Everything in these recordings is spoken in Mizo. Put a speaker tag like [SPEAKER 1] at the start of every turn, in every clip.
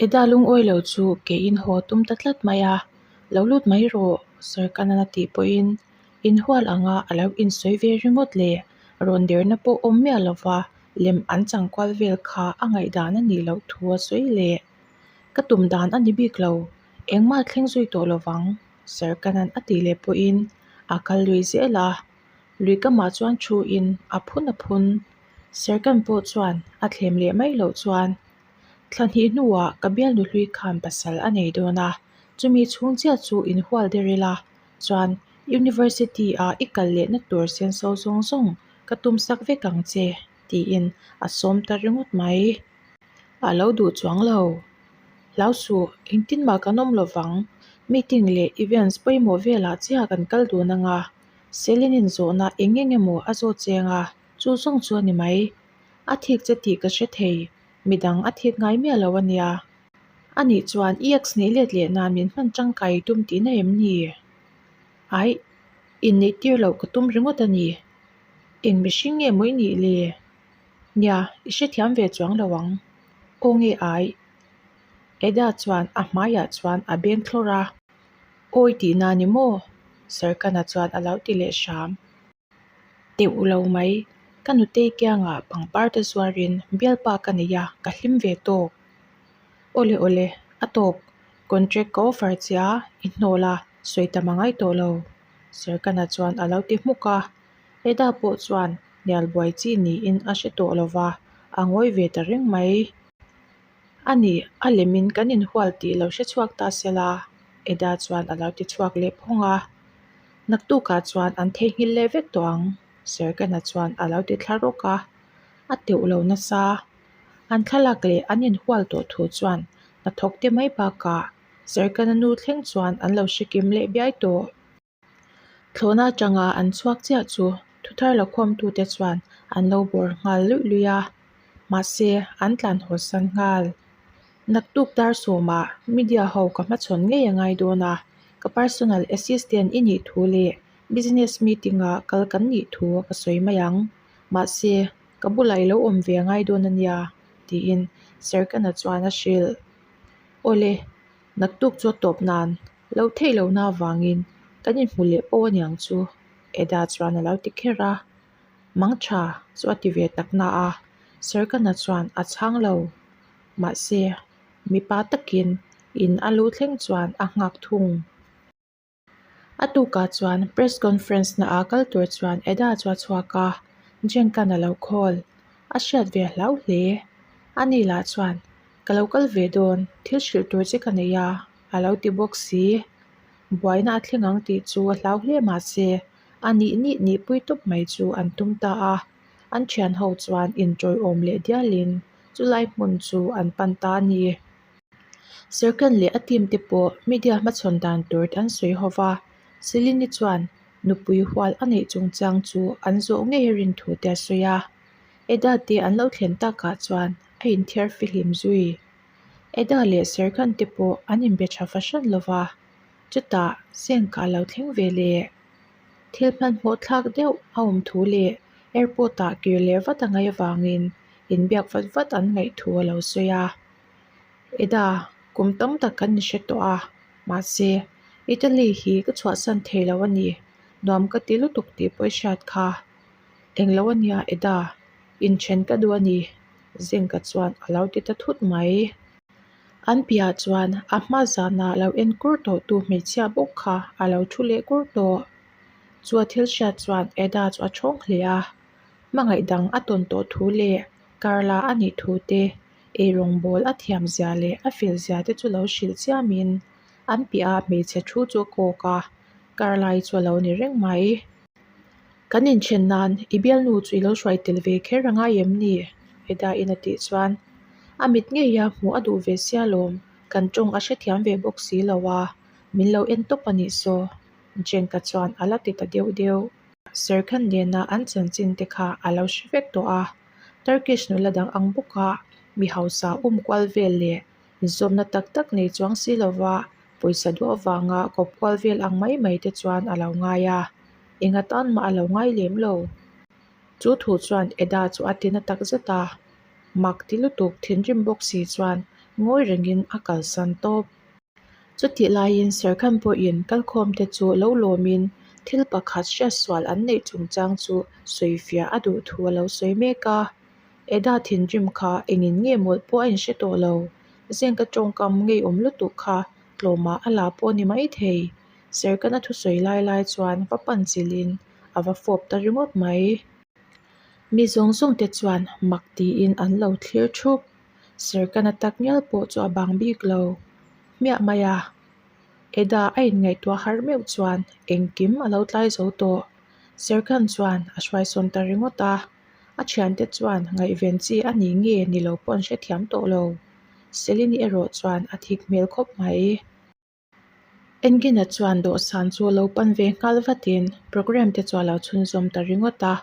[SPEAKER 1] Eda lungawi lo chu keiin haw tum ta tlat mai a, Lo lut mai rawh, Sarkanan a tih pawhin inhual anga a lo insawi ve ringawt le, rawn derna pawh awm miah lova lem an chang kual vel kha a ngaihdan a nih loh thu a sawi leh. Ka tum dan a ni bik lo, engmah thleng zui tawh lovang, Sarkanan a tih leh pawhin a kal lui zel a, lui kamah chuan thuin a phun a phun. Serkan pawh chuan a thlem leh mai loh chuan Thla hnih hnuah ka bialnu hlui khan pasal a nei dawn a, chumi chhung chiah chu inhual der ila chuan University ah i kal lehna tur senso zawng zawng ka tum sak vek ang che tiin a sawm ta ringawt mai. A lo duh chuang lo. Hlau suh, engtin mah kan awm lovang, meeting leh events pawimawh velah chiah kan kal dun anga, Celine in zawhna eng eng emaw a zawt cheng a, chu zawng chu a ni mai. A thik che tih ka hre thei, midang a thik ngai miah lo a nia. Anih chuan i ex neih let leh nan min hman tangkai i tum tihna em ni? Aih, inneih tir loh ka tum ringawt a ni. Eng mihring nge maw i nih le? Nia, i hrethiam ve chuang lo ang. Aw nge aih? Eda chuan a hmaiah chuan a beng thlawr a. Awi tihna ni maw? Sarkana chuan a lo ti leh hram. Teuh lo mai, ka nutei kiangah pangpar te zuarin bialpa ka nei a, ka hlim ve tawk. Awle awle, a tawk, contract ka offer che a, i hnawl a, sawi tam a ngai tawh lo, Serkana chuan a lo ti hmuk a. Eda pawh chuan hnial buai chi niin a hre tawh lo va, a ngawi ve ta reng mai. A ni, a lemin kan inhual tih lo hre chhuak ta sela, Eda chuan a lo ti chhuak leh phawng a. Naktukah chuan an theihnghilh leh vek tawh ang, Serkana chuan a lo ti thla rawk a, a teuh lo nasa. An thlalak leh an inhual tawh thu chuan hnathawk te mai bakah Serkana nu thleng chuan an lo hre kim leh biai tawh. Thlawhna atanga an chhuak chiah chu thuthar la khawmtute chuan an lo bawr nghal luih luih a, mahse an tlan haw san nghal. Naktuk dar sawmah media ho ka hmachhawn ngei a ngai dawn a, ka personal assistant i nih thu leh business meeting ah kal kan nih thu ka sawi mai ang. Mahse, ka bulah i lo awm ve a ngai dawn a nia, tiin Serkana chuan a hrilh. Awle, naktuk chu a tawp nan lo theih lohna avangin kan inhmu leh pawh a niang chu, Eda chuan a lo ti kher a. Mangtha chu a ti ve tak na a, Serkana chuan a chhang lo. Mahse, mipa takin in a lu thleng chuan a nghak thung. A tukah chuan press conference na ah kal tur chuan Eda chu a chhuak a, Jenkan a lo call. A hriat ve hlau hle. Ani lah chuan, Ka lo kal ve dawn, thil hrilh tur che ka nei a, a lo ti bawk si. Buaina a thleng ang tih chu a hlau hle mahse, a nih nih nihpui tawp mai chu an tum ta a. An thian ho chuan inṭawiawm leh dialin chulai hmun chu an pan ta a ni. Serkan leh a team te pawh media hmachhawn dan tur an sawi ho va, Celine chuan nupui hual a neih chungchang chu an zawh ngei a rin thu te a sawi a. Eda te an lo thlen takah chuan a inthiar fihlim zui. Eda leh Serkan te pawh an inbe tha fahran lo va, chutah Sengka a lo thleng ve leh. Thil hmanhmawh thlak deuh a awm thu leh airport ah kir leh vat a ngaih avangin inbiak vat vat an ngaih thu a lo sawi a. Eda, kum tam tak kan inhre tawh a, mahse Italy hi ka chhuahsan thei lo a ni, nuam ka ti lutuk tih pawh i hriat kha. Englo a nia Eda, inthen ka duh a ni, Zengka chuan a lo ti ta thut mai. An piah chuan a hma zanah lo en kur tawh tu hmeichhia bawk kha a lo thu leh kur tawh. Chu a thil hriat chuan Eda chu a thawng hle a, hmangaih dang a tawn tawh thu leh Carla a nih thu te, eirawngbawl a thiam zia leh a fel zia te chu lo hrilh chiamin an piah a hmeichhe thu chu a kawk a, Carla i chu a lo ni reng mai. Kan inthen nan i bialnu chu i lo hruai tel ve kher a ngai em ni? Eda-in a tih chuan a mit ngeia hmuh a duh ve sia lawm, kan tawng a hrethiam ve bawk si lo a, min lo en tawp a nih saw. Jenka chuan a la ti ta deuh deuh. Serkhan nena an chanchin te kha a lo hre vek tawh a, Turkish nula dang ang bawka mi hausa um kual vel leh inzawmna tak tak nei chuang si lova pawisa duh avanga kawp kual vel ang mai mai te chuan a lo ngai a, eng atan mah a lo ngai lem lo. Chu thu chuan Eda chu a ti na tak zet a, mak ti lutuk thinrim bawk si chuan Ngawi rengin a kalsan tawp. Chutih laiin Serkhan pawhin kalkhawmte chu lo lawmin thil pakhat hriatsual an neih chungchang chu sawifiah a duh thu a lo sawi mek a. Eda thinrim kha engin nge mawlh pawh a inhre tawh lo. Zengka tawngkam ngeiawm lutuk kha tlawmah a la pawh a ni maithei. Serkana thusawi lai lai chuan va pan chilhin a va fawp ta ringawt mai. Mi zawng zawng te chuan mak tiin an lo thlir thup. Serkana tak ngial pawh chu a bang bik lo hmiah mai a. Eda a inngaihtuah harh meuh chuan engkim a lo tlai zo tawh. Serkan chuan a hruaisawn ta ringawt a. A thiante chuan ngaihven chi a ni nge ni lo pawh an hrethiam tawh lo. Selini erawh chuan a thik hmel khawp mai. Engina chuan dawhsan chu lo pan ve nghal vatin programme te chu a lo chhunzawm ta ringawt a.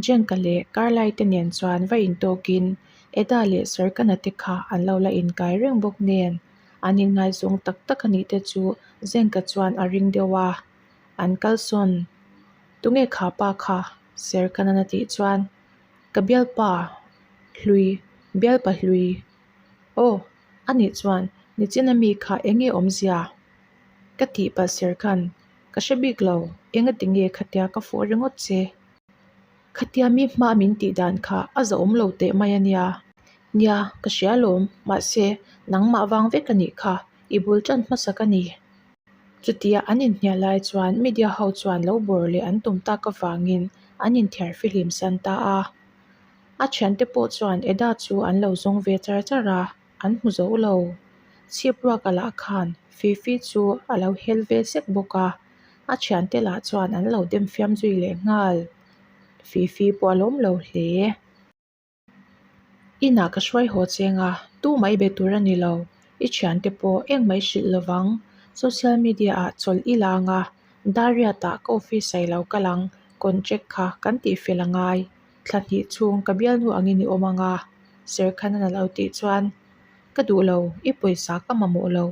[SPEAKER 1] Jenka leh Carlai te nen chuan va intawkin Eda leh Serkana te kha an lo la inkai reng bawk nen an inngaizawng tak tak a nih te chu Jenka chuan a ring deuh a, an kalsawn. Tunge kha pa kha? Serkana'n a tih chuan Ka bialpa hlui, bialpa hlui. Aw, anih chuan nichina mi kha eng nge awmzia? Ka tih palh ser khan ka hre bik lo, engati nge khatia ka fawh ringawt che? Khatia mi hma min tih dan kha a zahawm lo teh mai a nia. Nia, ka hria alawm, mahse nangmah vang vek a nih kha, i bul tan hmasak a ni. Chutia an inhnial lai chuan media ho chuan lo bawr leh an tum tak avangin an inthiar fihlim san ta a. A thiante pawh chuan Eda chu an lo zawng ve char char a, an hmu zo lo. Chhip ruaka lah khan Fifi chu a lo hel ve sek bawk a, a thiante lah chuan an lo dem fiam zui leh nghal. Fifi pawh a lawm lo hle. Inah ka hruai haw cheng a, tu mai be tur a ni lo. I thiante pawh engmah i hrilh lovang. Social media ah chawlh i lang a, Dariat-ah ka office ah i lo kal ang, contract kha kan tihfel a ngai. Thla hnih chhung ka bialnu angin i awm ang a, Serkhanan a lo tih chuan, Ka duh lo, i pawisa ka mamawh lo,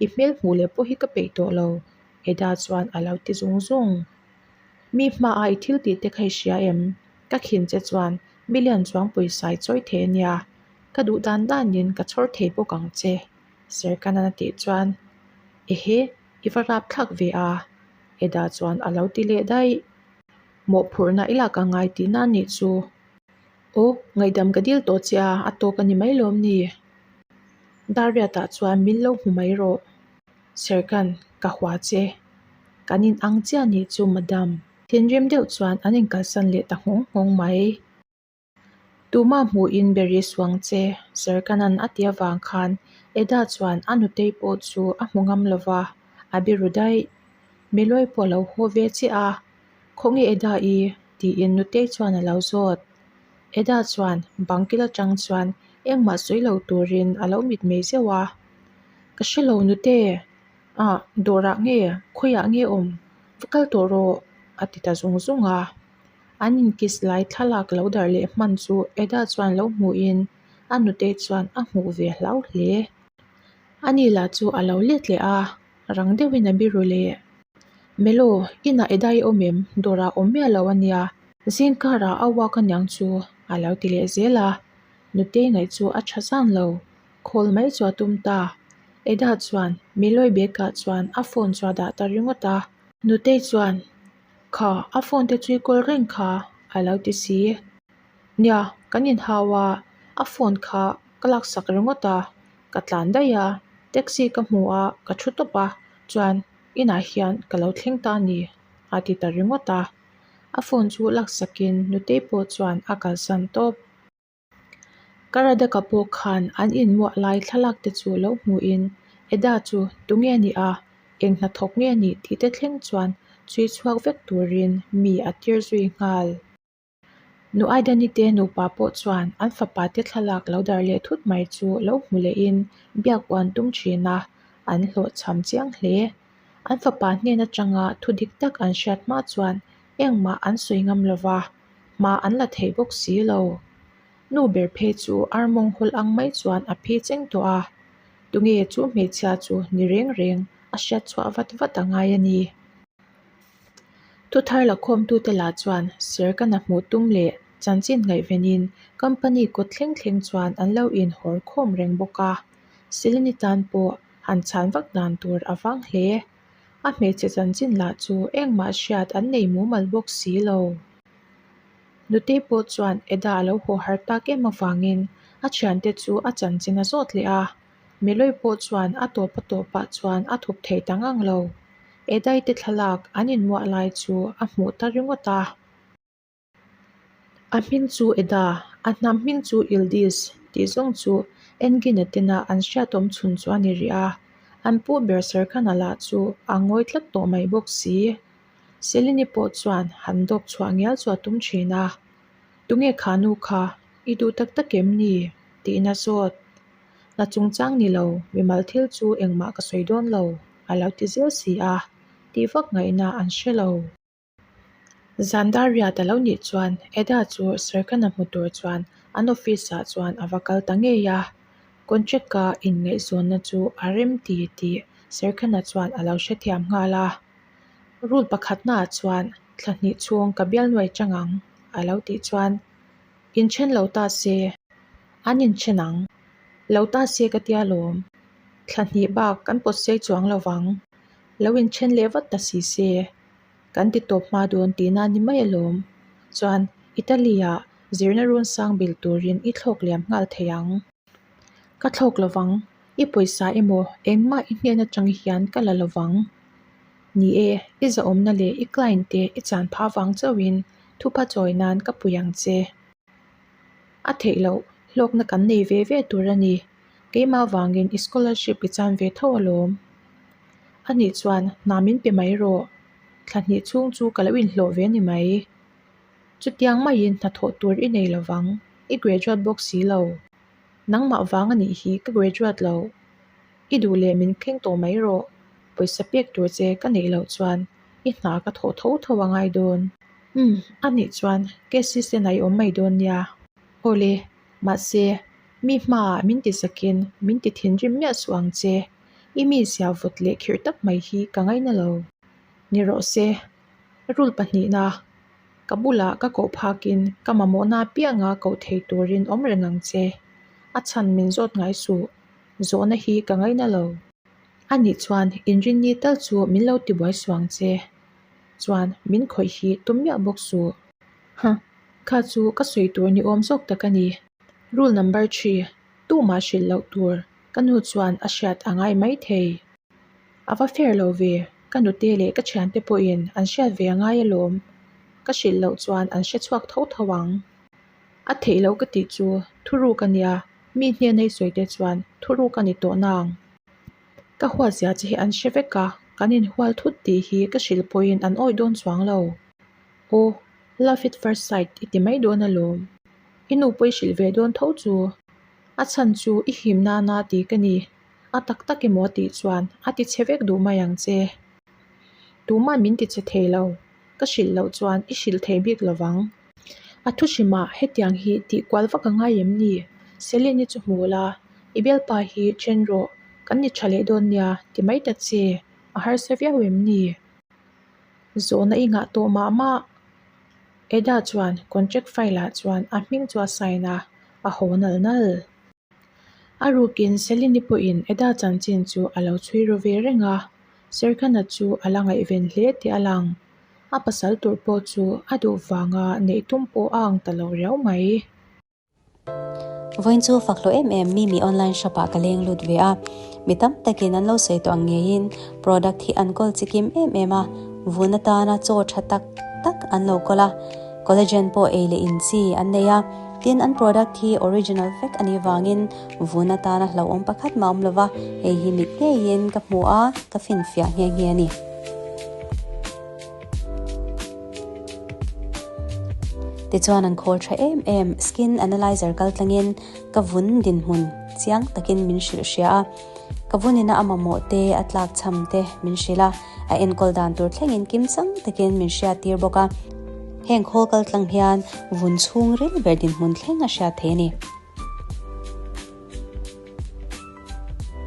[SPEAKER 1] i hmel hmuh leh pawh hi ka peih tawh lo, Eda chuan a lo ti zung zung. Mi hmaah i thil tih te kha i hria em? Ka khin che chuan million chuang pawisa i chawi thei a nia, ka duh dan danin ka chhawr thei bawk ang che, Serkhanan a tih chuan, Ehe, i va rap thlak ve a, Eda chuan a lo ti leh daih. Mawhphurhna i lak a ngai tihna a nih chu. Aw, ngaihdam ka dil tawh che a, a tawk a ni mai lawm ni? Dariatah chuan min lo hmu mai rawh. Serkan, ka hua che. Kan in ang chiah nih chu madam. Thinrim deuh chuan an inkalsan leh ta nghawng nghawng mai. Tuma hmuhin beri suang che, Serkanan a ti avang khan Eda chuan a nutei pawh chu a hmu ngam lo va, a biru daih. Milawi pawh a lo haw ve chiah a, Khawnge Eda i? tiin nutei chuan a lo zawt. Eda chuan bangkil atang chuan engmah sawi lo turin a lo mitmei zeuh a. Ka hre lo nute, ah dawrah nge khawiah nge awm? Va kal tawh rawh a ti ta zung zung a. An inkiss lai thlalak lo darh leh hman chu Eda chuan lo hmuhin a nute chuan a hmuh ve hlau hle. Ani lah chu a lo let leh a, rang deuhin a biru leh. Melo, inah Eda i awm em? Dawrah awm miah lo a nia. Zing karah a uak aniang chu a lo ti leh zel a. Nutei ngaih chu a tha zan lo. Call mai chu a tum ta. Eda chuan Meloi bag ah chuan a phone chu a dah ta ringawt a. Nutei chuan, Kha, a phone te chu i kawl reng kha, a lo ti si. Nia, kan inhau a, a phone kha ka laksak ringawt a, ka tlan daih a, taxi ka hmu a, ka thu tawp a, chuan inah hian ka lo thleng ta a ni, a ti ta ringawt a. A phone chu laksakin Nutei pawh chuan a kalsan tawp. Karadaka pawh khan an inmuah lai thlalak te chu lo hmuhin Eda chu tunge a nih a, eng hnathawk nge a nih tih te thleng chuan chhui chhuak vek turin mi a tir zui nghal. Nu Aidani te nupa pawh chuan an fapa te thlalak lo darh leh thut mai chu lo hmu lehin biak uan tum thin a, an hlawhchham chiang hle. An fapa hnen atanga thu dik tak an hriat hma chuan engmah an sawi ngam lova, hma an la thei bawk si lo. Nu ber phei chu armawng hawlh ang mai chuan a phi cheng tawh a, tunge chu hmeichhia chu ni reng reng a hriat chhuah vat vat a ngai a ni. Thuthar lakhawmtute lah chuan Serkana hmuh tum leh chanchin ngaihvenin company kawt thleng thleng chuan an lo inhawr khawm reng bawk a. Selene tan pawh han chhan vak dan tur a vang hle. A hmeichhe chanchin lah chu engmah hriat an nei mumal bawk si lo. Nutei pawh chuan Eda a lo haw har tak em avangin a thiante chu a chanchin a zawt leh a. Meloi pawh chuan a tawp a tawpah chuan a thup thei ta ngang lo. Edai te thlalak an inmuah lai chu a hmuh ta ringawt a. A hming chu Eda, a hnam hming chu Yildiz tih zawng chu Engin-a tena an hriat awm chhun chu a ni rih a. An pu ber Serkhana lah chu a ngawi tlat tawh mai bawk si. Selini pawh chuan han dawp chhuah ngial chu a tum thin a. Tunge kha nu kha, i duh tak tak em ni? tiin a zawt. Hna chungchang ni lo, mimal thil chu engmah ka sawi dawn lo, a lo ti zel si a, tih vak ngaihna an hre lo. Zan dar riat a lo nih chuan Eda chu Serkana hmu tur chuan an office ah chuan a va kal ta ngei a, contract a inngaihzawnna chu a rem ti tih Serkana chuan a lo hrethiam nghal a. Rule pakhatna ah chuan thla hnih chhung ka bialnuai chang ang a lo tih chuan inthen lo ta se an inthen ang lo ta se ka tia lawm thla hnih bak kan pawt sei chuang lo vang. Lo inthen leh vat ta si se, kan ti tawp hma dawn tihna ni mai alawm. Chuan Italy-ah zirna run sang bil turin i thlawk liam nghal thei ang. Ka thlawk lovang, i pawisa emaw engmah i hnen atang hian ka la lovang. Ni e, i zahawmna leh i client te i chan phah vang chauhin thupha chawi nan ka pui ang che. A theih loh, hlawkna kan nei ve ve tur a ni. Keimah vangin i scholarship i chan ve tho alawm. Anih chuan hna min pe mai rawh. Thla hnih chhung chu ka lo inhlawh ve ni mai. Chutiang maiin hnathawh tur i nei lovang, i graduate bawk si lo. Nangmah vang anih hi ka graduate lo. I duh leh min thleng tawh mai rawh. Pawisa pek tur che ka neih loh chuan i hna ka thawh tho tho a ngai dawn. Umm, anih chuan Casey Senai awm mai dawn nia. Awle, Mahse, mi hmaah min ti zakin min ti thinrim miah suh ang che. I mi zia vawt leh khirh tak mai hi ka ngaina lo. Ni rawh se, rule pahnihna, ka bulah ka koh phakin ka mamawhna apianga koh thei turin awm reng ang che. A chhan min zawt ngai suh, zawhna hi ka ngaina lo. Anih chuan inrinni tal chu min lo tibuai suh ang che. Chuan min khawih hi tum miah bawk suh. Huh. Kha chu ka sawi tur ni awm zawk tak a ni. Rule number three, tumah hrilh loh tur, ka nu chuan a hriat a ngai mai thei. A va fair lo ve, ka nute leh ka thiante pawhin an hriat ve a ngai alawm. Ka hrilh loh chuan an hre chhuak tho tho ang. A theih loh ka tih chu thuruk a nia, mi hnena i sawi te chuan thuruk a ni tawh nang. Ka huatzia che hi an hre vek a, kan inhual thut tih hi ka hrilh pawhin an awih dawn chuang lo. Aw, love at first sight i ti mai dawn alawm. I nu pawh i hrilh ve dawn tho chu. A chhan chu i him nana ti ka ni. A tak tak emaw a tih chuan a ti chhe vek duh mai ang che. Tumah min ti chhe thei lo. Ka hrilh loh chuan i hrilh thei bik lo vang. A thu hrimah hetiang hi tih kual vak a ngai em ni? Celine-i chu hmu la, i bialpa hi then rawh, kan ni tha leh dawn nia ti mai ta che. A harsa viau em ni? Zawhna i ngah tawh mah mah. Eda chuan contract file ah chuan a hming chu a sign a, a haw nal nal. A rukin Selini pawhin Eda chanchin chu a lo chhui ru ve reng a, Serkhana chu a la ngaihven hle tih a lang. A pasal tur pawh chu a duh vanga neih tum pawh a ang ta lo riau mai.
[SPEAKER 2] Vawiin chu fak hlawh em em mi mi online shop ah ka leng lut ve a, mi tam takin an lo sawi tawh ang ngeiin product hi an kawl chikim em em a, vun atana chaw tha tak tak an lo kawl a, collagen pawh ei leh in chi an nei a, tin an product hi original vek a nih vangin vun atana hlauhawm pakhat mah awm lova, hei hi mit ngeiin ka hmu a, ka finfiah nghe nghe a ni. Tichuan an khawl tha em em skin analyzer kal tlangin ka vun dinhmun chiang takin min hrilh hria a, ka vunina a mamawh te a tlak chham te min hrilh a, a enkawl dan tur thlengin kim chang takin min hriat tir bawk a, heng khawl kal tlang hian vun chhungril ber dinhmun thleng a hriat thei a ni.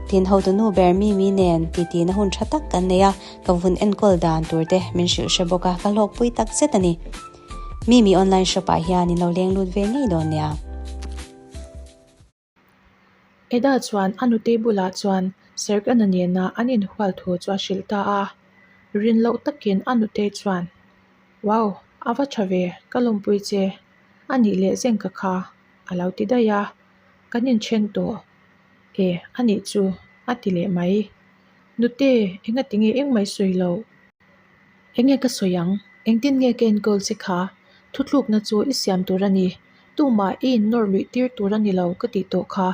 [SPEAKER 2] Tin hotu nu ber Mimi nen titi na hun tha tak kan nei a, ka vun enkawl dan tur te min hrilh hre bawk a, ka hlawkpui tak zet a ni. Mimi online shop ah hian in lo leng lut ve ngei dawn nia.
[SPEAKER 1] Eda chuan a nutei bulah chuan Serkana nena an inhual thu chu a hrilh ta a. Rin loh takin a nutei chuan, Wow, a va tha ve, ka lawmpui che, a nih leh zeng ka kha, a lo ti daih a. Kan inthen tawh. E, a nih chu, a ti leh mai. Nute, engati nge engmah i sawi loh? Enge ka sawi ang? Engtin nge ka enkawl che kha? Thuthlukna chu i siam tur a ni. Tumah i innawr luih tir tur a ni lo ka tih tawh kha.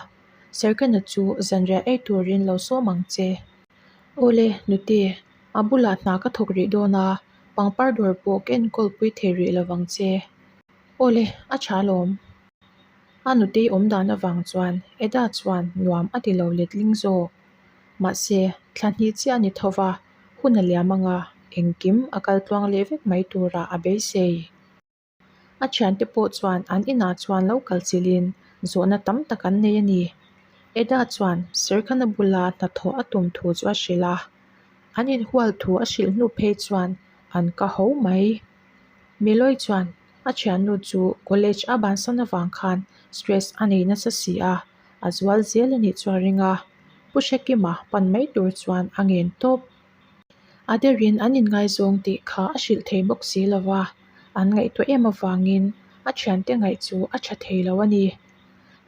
[SPEAKER 1] Serkana chu zanriah ei turin lo sawm ang che. Awle, Nute, a bulah hna ka thawk rih dawn a, pangpar dawr pawh ka enkawl pui thei rih lo vang che. Awle, a tha alawm. A nutei awm dan avang chuan Eda chuan nuam a ti lo letling zawk. Mahse, thla hnih chiah a ni tho va, hun a liam anga engkim a kal tluang leh vek mai turah a beisei. A thiante pawh chuan an inah chuan lo kal chilhin zawhna tam tak an nei a ni. Eda chuan Serkhana bula hnathawh a tum thu chu a hrilh a, an inhual thu a hrilh hnu phei chuan an ka ho mai. Miloi chuan a thiannu chu college a bansan avang khan stress a nei nasa si a, a zual zel a nih chu a ring a, Pu Hrekima pan mai tur chuan a ngen tawp. A derin an inngaizawng tih kha a hrilh thei bawk si lo va, an ngaihtuah em avangin a thiante ngaih chu a tha thei lo a ni.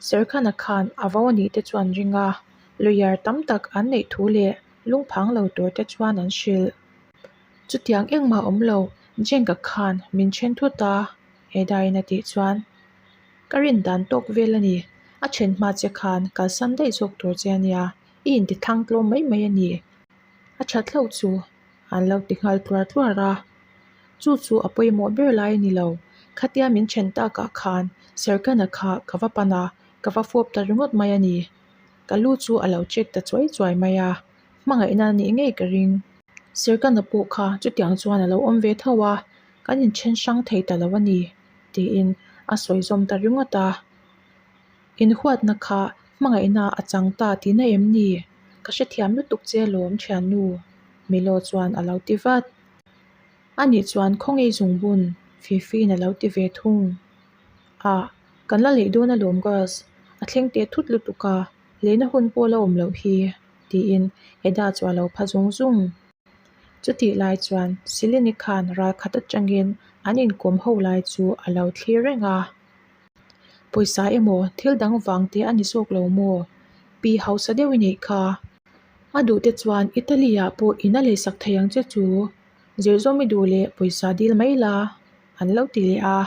[SPEAKER 1] Serkhana khan a vo anih te chuan ring a, lawyer tam tak an neih thu leh lungphang lo tur te chuan an hrilh. Chutiang engmah awm lo, Jenka khan min then thut a, Edain a tih chuan ka rin dan tawk vel a ni. A then hma che khan kalsan daih zawk tur che a nia, i intithlang tlawm mai mai a ni. A that hlauh chu an lo ti nghal tluar tluar a, chu chu a pawimawh ber lai a ni lo. Khatia min then takah khan Serkana kha ka va pan a, ka va fawp ta ringawt mai a ni. Ka lu chu a lo check ta chuai chuai mai a, hmangaihna a nih ngei ka ring. Serkana pawh kha chutiang chuan a lo awm ve tho a, kan inthen hrang thei ta lo a ni, tiin a sawi zawm ta ringawt a. Inhuatna kha hmangaihna a chang ta tihna em ni? Ka hrethiam lutuk che alawm thiannu, Milo chuan a lo ti vat. Ani chuan khawngei zungbun Fifiin a lo ti ve thung. Ah, kan la lei dawn alawm girls, a thleng teh thut lutuk a, leina hun pawh la awm loh hi, tiin Eda chu a lo pha zung zung. Chutih lai chuan Silini khan ralkhat atangin an inkawm ho lai chu a lo thlir reng a. Pawisa emaw thil dang vang te a ni zawk lo maw? Pi hausa deuh i neih kha. A duh te chuan Italy ah pawh in a leisak thei ang che chu. Zirzawm i duh leh pawisa dil mai la, an lo ti leh a.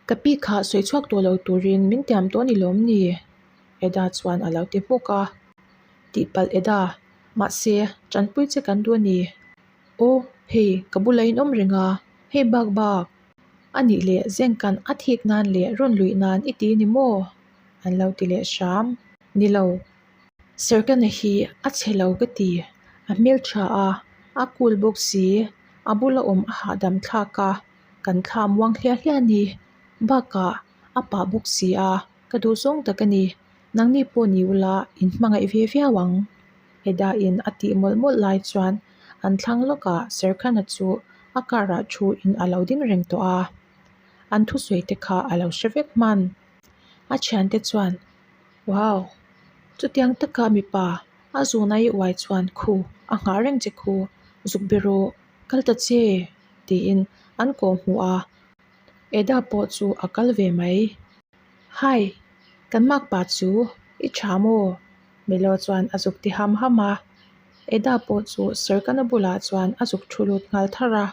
[SPEAKER 1] Ka pi kha sawi chhuak tawh lo turin min tiam tawh a ni lawm ni? Eda chuan a lo ti hmuk a. Tihpalh Eda, mahse tanpui che kan duh a ni. Aw, hei ka bulah in awm reng a, hei bak bak. A nih leh zengkan a thik nan leh rawn luih nan i ti ni maw? An lo ti leh hram. Ni lo. Serkana hi a chhe lo ka ti. A hmeltha a, a cool bawk si. A bula awm a hahdam thlak a, kan thla muang hliah hliah a ni. Bakah a pah bawk si a, ka duh zawng tak a ni. Nangni pawh ni ula in hmangaih ve viau ang. Edain a tih mawlh mawlh lai chuan an thlang lawkah Serkhana chu a car ah thu in a lo ding reng tawh a, an thusawi te kha a lo hre vek hman. A thiante chuan, Wow! Chutiang taka mipa a zuna i uai chuan khu a nghah reng che khu, zuk be rawh, kal ta che! tiin an kawh hmuh a, Eda pawh chu a kal ve mai. Hi! Kan makpa chu i tha maw? Melo chuan a zuk ti ham ham a, Eda pawh chu Serkana bulah chuan a zuk thu lut nghal thar a,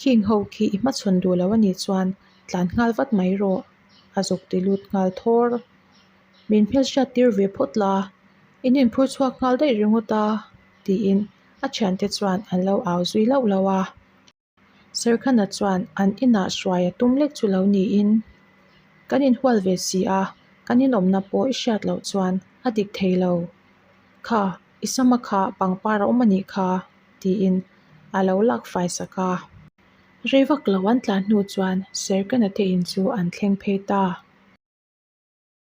[SPEAKER 1] Khing ho khi i hmachhawn duh lo anih chuan tlan nghal vat mai rawh, a zuk ti lut nghal thawr. Min hmelhriat tir ve phawt la, in inphur chhuak nghal daih ringawt a, tiin a thiante chuan an lo au zui lauh lauh a. Serkhana chuan an inah hruai a tum lek chu lo niin, Kan inhual ve si a, kan inawmna pawh i hriat loh chuan a dik thei lo. Kha, i sama kha pangpar a awm a nih kha, tiin a lo lak fai sak a. Rei vak lo an tlan hnu chuan Serkhana te in chu an thleng phei ta.